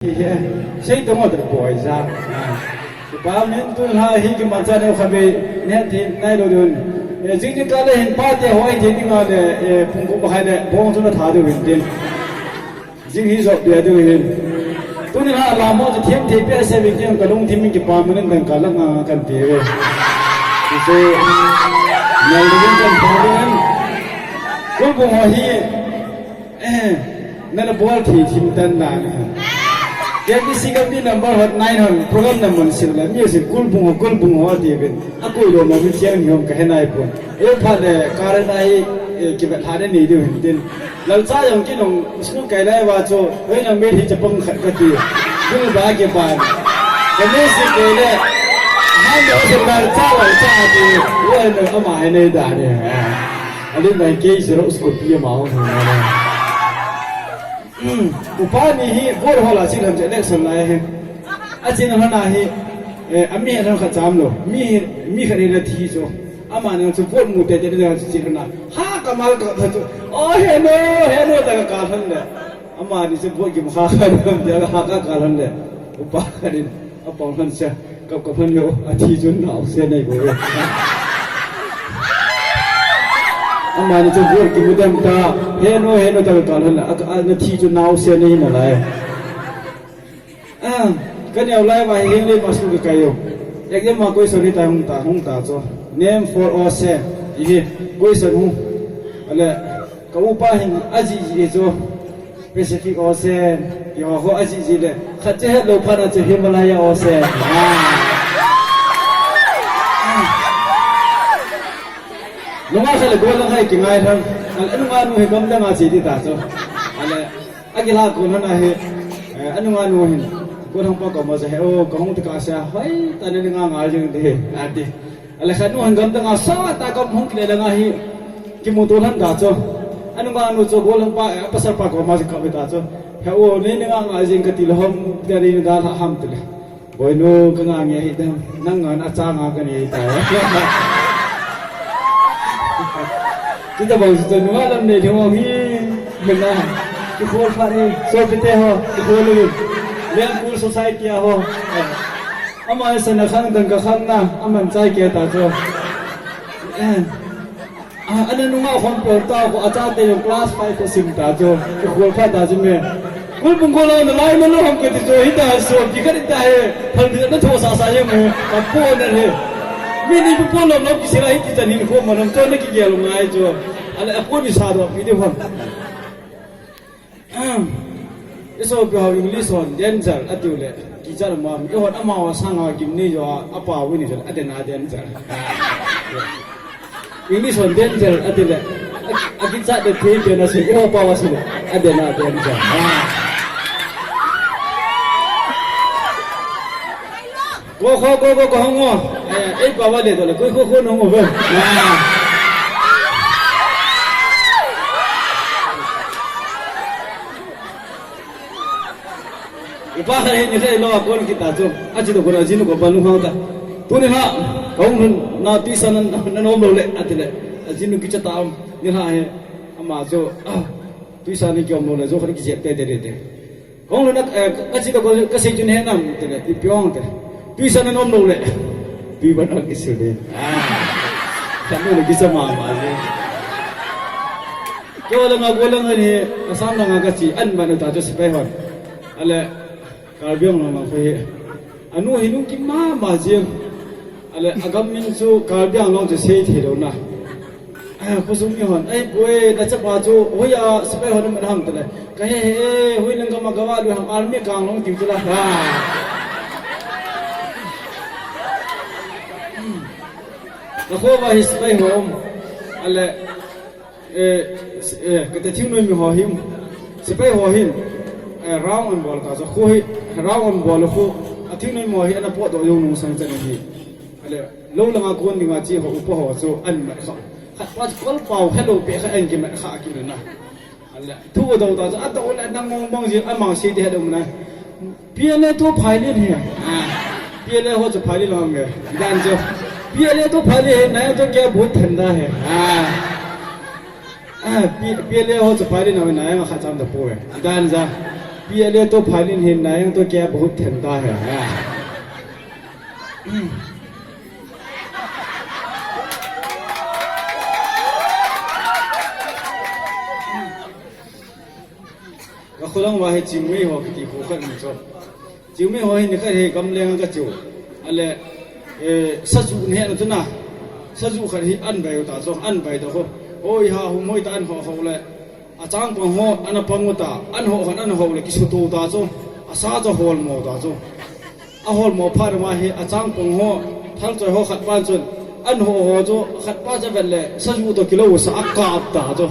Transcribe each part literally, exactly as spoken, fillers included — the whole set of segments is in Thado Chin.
Hi, hi, sei tong o ta poi sa. Department tu la hi ki man cha ne kha be ne thi nai lo dun. Eh, jing jing kah le hin pa te hoi thi ding a le, eh, pung ko ba khai le bong chu na tha dun tin. Jing hi jo pia dun hin. Tuni la la mo chu thiam thei pia se be ki ka lung thim ki pa mo nen dang ka la nga kan ti ve. Ti se nai lo dun kan pa dun. Ko bong ho hi. Eh, nana bol thi thim tan dan. K B C ka mi number hot nine hon program na mun sil la music kul bung ho, kul bung ho ti bin. A koi lo mo mi chiang ni hom ka he nai pon. E pha le current ai, eh, ki vet ha ne ni diu hin tin. Lal cha yong ki nong school kai lai wa cho, hoi nang me thi chapang khat ka ti. Kul ba ke ban. Ka music ke le. Han lo se lal cha lal cha ti. Wo no ama he nei da ni. Ali mai ke zero school pi ma ho. Hmm, upa ni hi vote hola chi lhon chu election lai hi. A chi lhon a hi, eh, a mi lhon khat cham lo. Mi, mi khat hi la thi chu. Ama nang chu vote mu tete lhon chu chi lhon a. Ha ka mal ka kha chu. Oh, he no, he no ta ka ka lhon le. Ama ni chu vote ki ma kha ka lhon le, ha ka ka lhon le. Upa khat in. Apang han sia, kap kap han leo, athi chun nau se nei ko. Amani chu vote kimu dem ta, he no, he no ta ka lhon la, a, a, na thi chun nau se nei na lai. Ah, ka neo lai ma hi hing le ma su ka kai yo. Ek yam ma koi so ni ta hung ta, hung ta cho. Name for o se, ihi, koi so hung. Ale, ka upa hin, aji ji cho. Pacific Ocean, yo ho aji ji le. Khat che het lo phat a che Himalaya Ocean. Ah. Nunga khat le gol lang hai ki ngai thang. Al anunga nu he gam dang a che ti ta cho. Ale, agi la gol hana he. Eh, anunga nu hin. Gol hang pa ko ma che he. O, ka hung ti ka sa. Hoi, ta ne nga nga jing de. Ati. Ale khat nu hin gam dang a sa ta gam hung kile dang a hi. Kimu to lhon da cho. Anunga nu cho gol hang pa, eh, pasal pa ko ma ka ve ta cho. He o, ni ni nga nga jing ka ti le hom, ka ni ga la ham ti le. Boi nu ka nga nge hi dang, nang nga na cha nga ka ni ta. Kita bau cho nu lam ne thong hi. Mena. Ki khol pha ni, so pi te ho, ki khol lu. Leng cool society a ho. Ama sa na khang dang ka khang na, aman chai ke ta cho. Eh. Ah, ana nunga khom pe ta ko, acha te yo class five ko sim ta cho, ko khol pha ta cho me. Kul bung ko lo na lai na lo ham ke ti cho, hi ta so, ki ka ta he, phal di na tho sa sa ye mo, ka po na he. Mi ni pu po lo lo ki sira hi ti ta ni ko ma lo cho na ki ge lo ngai cho. Ale a po ni sa do, mi de hon. Ahem. Isopi ho English hon danger atiu le, kichat ma, ihon ama ho sanga gimnei jo a, apa wini jo, aden a danger. English hon danger ati le, a, akichat de thei pe na si, iho pa wa si le, aden a danger. Ah. Ko, ko, ko, ko, ko, hong o. Eh, eh, pa wa le to le, ko, ko, ko, no, hong o, ve. Ah. Ipa kha hi ni kha lo a kon kita chu. Achi to ko na jinu ko pa nu hau ta. Tu ni ha, ka hung hun na tuisan na, na nom lo le, ati le. Ajinu kicha ta am, ni ha he, ama chu, ah, tuisan ni ki om lo le, jo kha ni ki jep te, te, te, te. Kong lo na, eh, ka chi to ko, ka sei chun he nam, te le, ipi ong te. Tuisan na nom lo le. Tui ban a ki su le. Ah. Ka no le ki sa ma ma le. Keo le nga go le nga ni, Assam na nga ka chi, an ma no ta cho sipai hon. Ale, Karbi Anglong ma ko he. Anu hi nu ki ma ma jing. Ale, agam min chu Karbi Anglong chu sei thei lo na. Ai, khosung mi hon, ai, boi, na chapa chu, hoi a, sipai hon man ham tele. Ka he he, hoi lang gam a gam a lu ham, army kang long tiu tela. Ha. Na kho va hi sipai hom. Ale, eh, eh, ka te thing noi mi ho him. Sipai ho him. Eh, round and ball ka, so kho hi, round and ball kho. A thing noi mo hi, ana po do yo nung sang chan hi. Ale, lo langa kon dinga chi ho upa ho chu an mat kha. Khat pa chu kol pau hello pe kha an ki mat kha ki na. Ale, thu do ta chu a to le nang mong mong ji a mang si de hello na. P L A to phai lin he. Ah, P L A ho chu phai lin lo nge. Dan chu. P L A to phai lin he na to kya bahut thanda hai. Ah. Ah, P-, P L A ho chu phai lin na na kha cham da po he. Dan ja. PLA तो फाइनल ही नायंग तो क्या बहुत ठंडा है, हाँ। Ka kholang uva hi Chingmei ho kiti kho khat um chu. Chingmei ho hi nikhat hi gamleng a ka chu. Ale, eh, saju ne na chu na. Saju khat hi an bai ta chu, an bai ta ho. Hoi ha hum hoi ta an ho ho le. Achangpang ho, ana pang u ta, an ho hon, an ho le, kisutu ta chu, asa chu holmo ta chu. Aholmo phat ma hi, achangpang ho, thalchoi ho khat pan chun, an ho ho chu, khat pa chu vet le, saju to kilo sa, akap ta chu.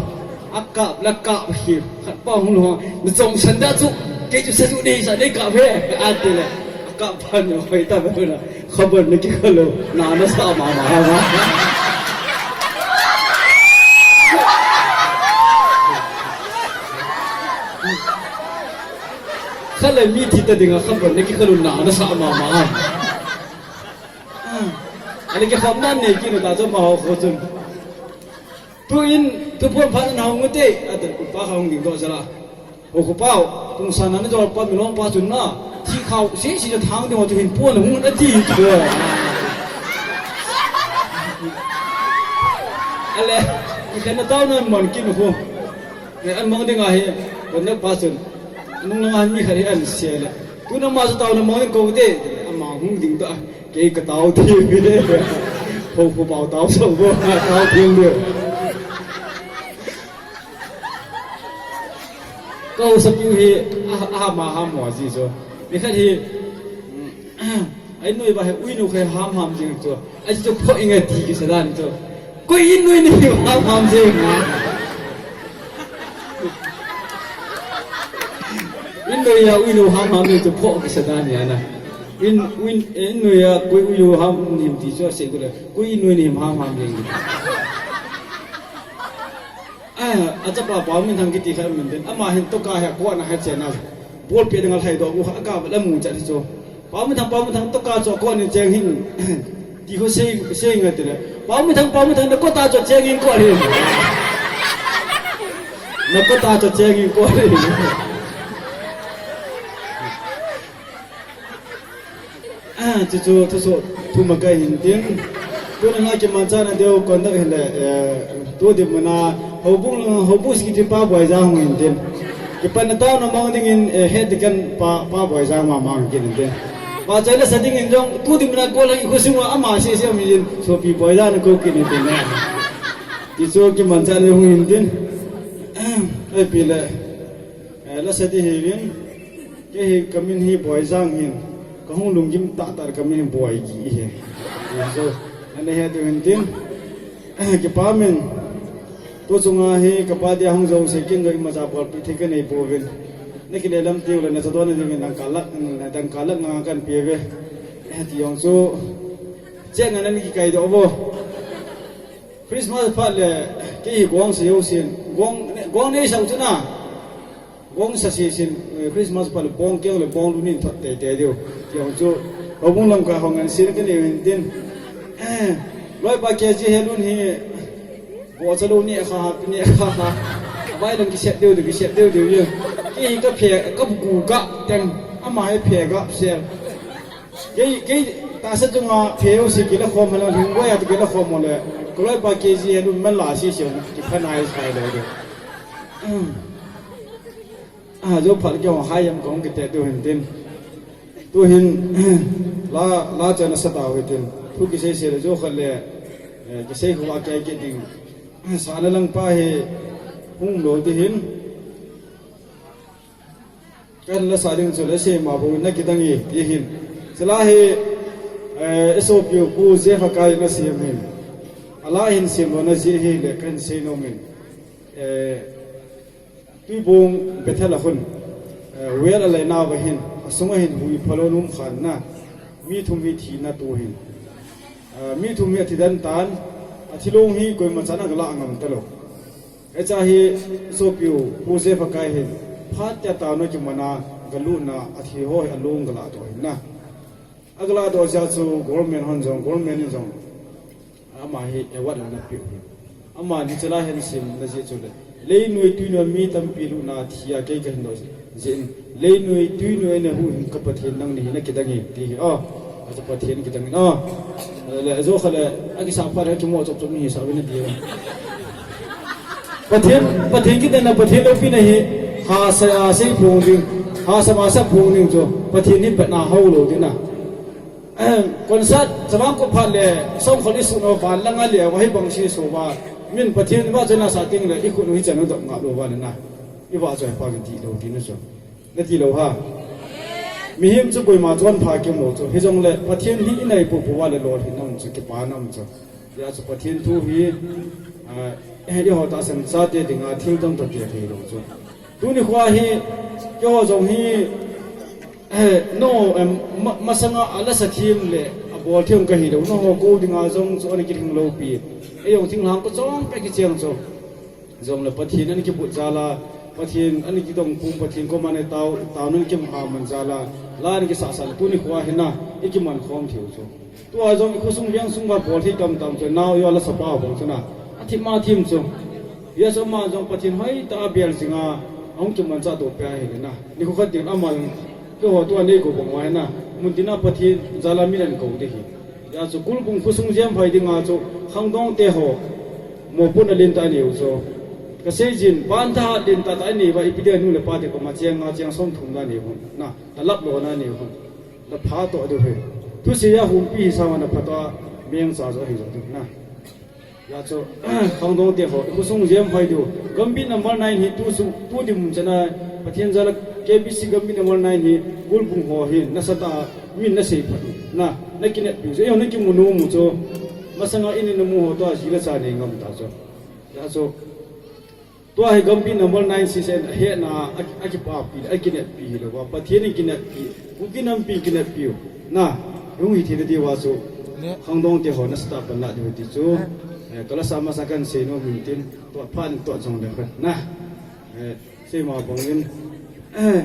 Akap le kap hi, khat pa hung lo, na chong san da chu, kei chu saju nei sa, nei kap he, ati le, akap pan ho, hoi ta vet na. Khabar na kikhalu, na na sa mama ha ma. Khalai mi thi ta dinga khabar na kikhalu, na na sa mama ha. Ale kikham nan ne kinu ta chu ma ho kho chun. Tuin, tu pon phat na hung te, ate, ku pa kha hung ding doh jala. O ku pau, tung san na jol pa mi long pa chun na, thi khau, si si na thang ding ho chu hin pon hung na ti chu. Ale, i kan na tau na mon kin hu. E, an mong ding a hi, kon na pa chun. Nung na mi kha hi an se le. Tu na ma chu tau na mong ding ko te, ama hung ding ta. Kei ka tao thim ve. Pho pho pau tao so bo, tao thim ve. Ka hausa piu hi, a, a ma ha mo ji so. Ni khat hi, ai noi ba he ui nu khe ham ham jing so. Ai so pho inga ti ki sa dan so. Koi in noi ni ham ham jing na. In noi ya ui nu ham ham ni so pho ki sa dan ya na. In, in, in noi ya koi ui nu ham ni ti so se ko le. Koi in noi ni ham ham jing. A, achapa Paominthang kiti khat um in tin. Ama hin toka hi akona hi chena. Ball pe ding a lhai doh u kha ka la mu chat hi chu. Paominthang, Paominthang toka chu akona cheng hin. Ti ho sei, sei ngai tile. Paominthang, Paominthang na kota chu cheng in ko hi. Na kota chu cheng in ko hi. Ah, chu chu, thuso, thum a kai hin tin. Tuna nga kimanchahna deu conduct hile, eh, tu dinmun a, houbung, houbung secretary pa Boijang hung hin tin. Kipanna taona mang dingin, eh, head deacon pa, pa Boijang mama hung kit hin tin. Pachai la sa dingin jong, tu dinmun a goal a i khosung a ama sese um hin, sopi Boijang na kou kit hin tin. Ti chu kimanchahna hung hin tin. Ai pi le, eh, la sa di hivin. Kei hi kamin hi Boijang hin, kahung lunggim tahtah kamin hi Boigi hi. So, ana he diu hin tin, kipa min, tu chunga hi kapa dia hung jouse kin jong imacha bolpi thei kanei pouvin. Na kile lam tiu le na chadon na dingin dangka lak, dangka lak nga kan pe ve. Ti jong chu, cheng ana ni kikai doh vo. Christmas phat le, kei hi gong sa jousen, gong, gong nei sau chu na. Gong sa sesen, eh, Christmas phat le bong keng le bong lu nin thot tei tei diu. Ti jong chu, houbung lam ka hong an sin ka nei hin tin. Eh, loipa K G Helun hi, bo cha lo ni kha ha, ni kha ha. Vai lang ki set diu diu, ki set diu diu ye. Kei hi ka phe, ka bu ka teng, ama hi phe ka sel. Kei, kei, tahsa chunga phe jouse kila khom hala, hing wai a kila khom le. Ka loipa K G Helun man la sese, ki phan ai sai le diu. Ah, jo phat kei hong hai jam kong kite tu hin tin. Tu hin, la, la chan a sa tau hin tin. Thu kisei sei le jo khat le, eh, kisei hu a kei kit ding. Sa na lang pa hi, hung lo ti hin. Kan la sa ding chu le sei ma bu na kidang e, ti hin. Chule hi, eh, S O P u Pu Jeff Hakai na sem hin. Ala hin sem lo na ji hi le kan sei nom in. Eh, Tuibong Bethel a khun, eh, well a lei nau va hin, a sunga hin hui phalo num khan na, mi thum hi thina tu hin. Eh, mi thum hi a thi dan tan, a thilong hi koima chan a ka la ngam ta lo. Hiche hi sopi u, Pu Jeff Hakai hin, phat tia taona kiman a, ka lutna, a thi ho hi a long ka la to hin na. A ka la doh jeh chu government hon jong, government in jong, ama hi award ana pe u hi. Ama ni chala hin sem na jeh chu le. Lei noi tui noi mi tampi lutna thi a kei ka hin doh jeh. Jin, lei nui, tui nui na hu hin ka Pathen nang ni na kidang e, ti hi, oh. Achu Pathen kidang in, oh. Le, ajo kha le, akisa pha le, kimo chop chop ni sa ve na ti. Pathen, Pathen kidang na, Pathen loupina hi, hasa a sei phong ding, hasa ma sa phong ding chu, Pathen hi patna hao lou ding na. Concert, chavang ko phat le, song khol i sun o van langa le, wa hi bang si so va. Min Pathen va chena sa ting le, i khut u hi chanu dok nga lo va le na. I va choi pa ki ti lo ti na so. Na ti lo ha. Mihem chu koima chon pha ki mo chu. Hi jong le, Pathen hi i nai pu pu va le lol hi nam chu, kipa nam chu. Ya chu Pathen thu hi, ah, eh, i ho ta sem cha te dinga thil dang ta te thei lo chu. Tuni khua hi, keiho jong hi, eh, no, em, ma-, masanga a la sa thim le, a bol thim ka hi lo, no ho ko dinga jong chu ani ki thing lo pi. Ei jong thing lang ko chong pe ki chiang chu. Jong le Pathen ani ki put jala, Pathen ani ki dong pum, Pathen ko mane tau, tau nan ki ma man jala, la ani ki sa sa le, tuni khua hi na, i ki man khom thiu chu. Tua jong i khosung veng sung va bol thei tam tam chu, nao yo la sa pa bang chu na. A thim a thim chu. Ya so ma jong Pathen hoi ta a bel jinga, a hung chu man cha to pe a hi na. Ni khu khat ding ama jong, keiho tua nei ko bang wa na. Mun tina Pathen jala min an ko de hi. Ya chu Kulbung khosung jem phai dinga chu, khangdong te ho. Mo pun a lin ta ni u chu. Ka sei jin, ban tha lin ta ta ni va i pi de nu le pa te ko ma chiang nga chiang som thum na ni hun. Na, ta lap lo na ni hun. Na pha to du he. Thusei a humpi hi sa ma na pha to a meng cha jo hi jo du na. Ya chu, khangdong te ho, i khosung jem phai du. Gambih number nine hi tu sung, tu dim chana, Pathen jala K B C Gambih number nine hi, Kulbung ho hi, na sa ta, min na sei pha du. Na, na ki net pi, jo, na ki mu nu mu chu. Masanga i ni na mu ho to a ji la cha nei ngam ta chu. Ya chu, Tua hi Gambih number nine sisen a hetna a, a kipapi, a kineppi hi lo va. Pathen in kineppi, Kuki nampi kineppi u. Na, hung hi thei na ti va chu. Khangdong te ho na sa ta pan la di ti chu. Eh, ka la sa masa kan sei nom in tin, tua phan tua jong le khan. Na. Eh, sei ma bang in. Eh,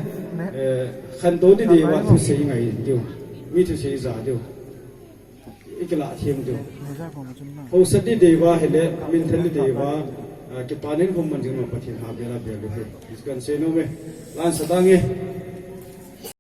eh, khantou ti di va thusei ngai diu. Mi thusei ja diu. I kila thim diu. Hausat di dei va hile, minthan di dei va, ah, kipanin hum man ding ma Pathen ha bela bel diu he. Kan sei nom e. Lan sa tang e.